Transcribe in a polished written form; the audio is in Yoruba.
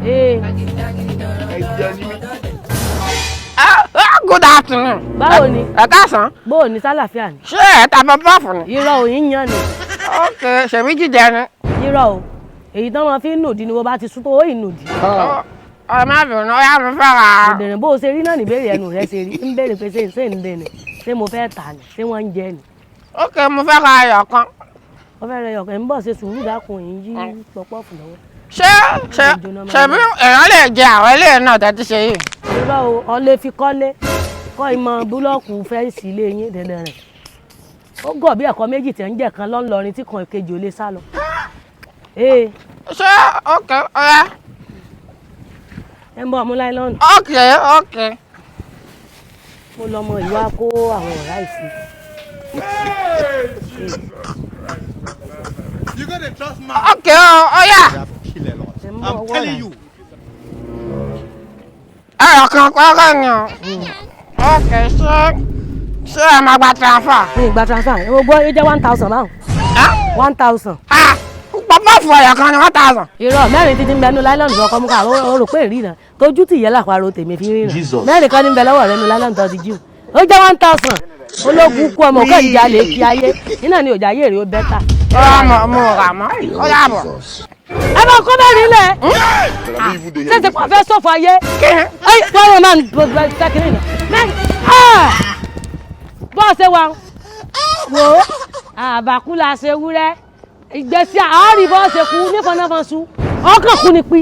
Ee. Ẹ̀jẹ̀ ni mí. Good afternoon. Báwo ni? Ẹ káàsán. Bó o ní, sálàáfíà ni? Ṣé ẹ ta puff-puff ni? Irọ́ ò, yín yan ni. Ok, ṣèbí jíjẹ ni. Irọ́ o, èyí tán máa fi ń nùdí ni. Wọ́n bá ti sún tó ó ìnùdí. Ọ má bínú, ó yá, mi fẹ́ ra. Dìndìnrín bó o ṣe rí náà níbèrè ẹnu rẹ ṣe rí ń béèrè pé ṣé ń dìndín, ṣé mo fẹ́ tà ní, ṣé wọ́n ń jẹ ni? Ok, mo fẹ́ ra ẹyọ kan. Wọ́n fẹ́ rẹ ọkàn ń bọ̀, ṣe sùúrù, dákun, yìí yí puff-puff lọ́wọ́. Ṣé ṣèbí èèyàn lè jẹ àwọn eléyìí náà tẹ́tí ṣe yìí? Irọ́ o, ọ lè fi kọ́lé, kọ́ ìmọ̀ búlọ́ọ̀kù fence ilé yín. Dìndìnrín ó gọ̀ bí ẹ̀kọ́ méjì tẹ̀ ń jẹ̀ kan lọ́nlọrin tí kan kejì ò lè sá lọ. Ee. Ṣé ok, ó yá. Ẹ ń bọ̀ ọmú láìlọ́ọ̀nù. Ok. Mo lọmọ ìwà kó àwọn ọ̀rá ìsìn. You gotta trust man. Ok, ó yá. Kill a lot. Ẹ ń bọ̀ I'm ọwọ́ telling rà. you. Ẹyọ kan péré ni o. Ok, ṣé ẹ máa gba transfer? Ní ìgbà transfer ẹ gbọ́, ó jẹ́ 1,000 báwọn. 1,000. Ah, puff-puff ẹyọ kan ni 1,000? Irọ́, mẹ́rin títí ń bẹnu láìlọ́ọ̀nù ọkọ̀ mú ká ó rò pé ìrìnà tójú tì yẹ làpárò tèmi fi rìnà. Jesus. Mẹ́rin kan ní ń bẹ lọ́wọ́ rẹ nu láìlọ́ọ̀nù tó ti jíù, ó jẹ́ 1,000. Ológun kú ọmọ ọkọ̀ ìjà lè fi ayé iná ni òjò ayé rè ó better. Ó yá, mo rà mọ́. Ó yá bọ̀. Ẹ bá kó mẹ́rin lẹ̀, ṣé ti pọ̀ fẹ́ sọ̀fọ̀ ayé? Kí ni? Ẹ wọ́n máa ń gbọ́ sẹ́kìrì náà mẹ́rin bọ́ọ̀ ṣe wà wò ó, àbàkú la ṣe wúrẹ́ ìgbésí àárí bọ́ọ̀ ṣe kú nífọ̀nàfọ̀nsú ọkàn kú ni pí.